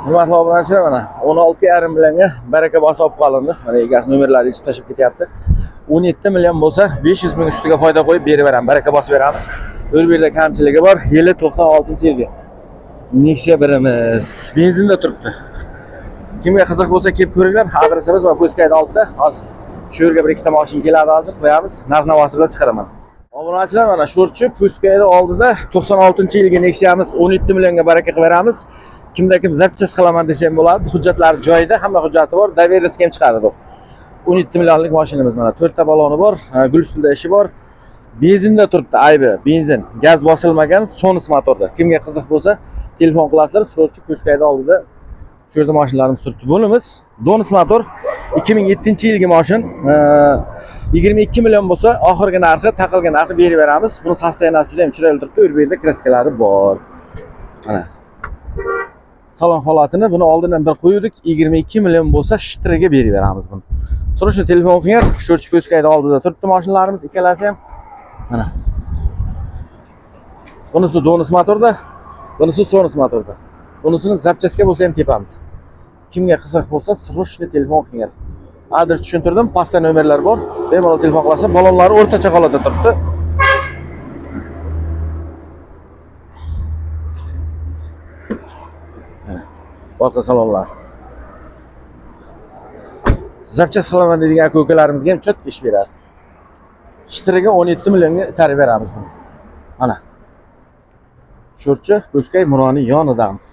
Hurmatli obunachilar, mana 16,5 millionga baraka bosib olib qolindi. Mana egasi nomerlari yechib tashlab ketyapti. 17 million bo'lsa, 500 ming ustiga foyda qo'yib berib beramiz, baraka bosib beramiz. O'rberda kamchiligi bor. Yili 96-yilgi. Nexia birimiz benzinda turibdi. Kimga qiziq bo'lsa kelib ko'ringlar. Adresimiz va po'stkayda oldida. Hozir shu yerga bir ikkita mashina keladi hozir, qo'yamiz. Narx navosi bilan chiqaraman. Obunachilar, mana sho'rchi po'stkayda oldida 96-yilgi Nexia'miz 17 millionga baraka qilib beramiz. Kimda kim zapchast qilaman desa ham bo'ladi. Hujjatlari joyida, hamma hujjati bor. Доверенность ham chiqadi bu. 17 millionlik mashinamiz mana 4 ta baloni bor, gul ustida ishi bor. Benzinda turibdi aybi, benzin, gaz bosilmagan, Sonus motorda. Kimga qiziq bo'lsa, telefon qilasizlar. Sho'rchi po'stkayda oldida shu yerda mashinalarimiz turibdi. Bunimiz Donus motor 2007-yilgi mashin. 22 million bo'lsa, oxirgi narxi, taqilgan narxi berib beramiz. Buni состояние si juda ham chiroyli turibdi. U yerda kraskalari bor. Mana. Salon holatini buni oldindan bir qo'ydik. 22 million bo'lsa, shtiriga berib beramiz buni. Срочно telefon qilinglar. Sho'rchi po'stkayda oldida turibdi mashinalarimiz ikkalasi ham. Mana. Bunisi Donus motorda, bunisi Sonus motorda. Bunisini запчасть ga bo'lsa ham tepamiz. Kimga qiziq bo'lsa, срочно telefon qilinglar. Adres tushuntirdim, pastda nomerlar bor. Bemalol telefon qilasiz. Balonlari o'rtacha holatda turibdi. Mana, orqa salonlar. Запчасть qilaman deydigan aka-ukalarimizga ham чётко ish beradi. Shtiriga 17 millionga itarib beramiz buni. Mana. Sho'rchi, Po'skay Muroni yonidamiz.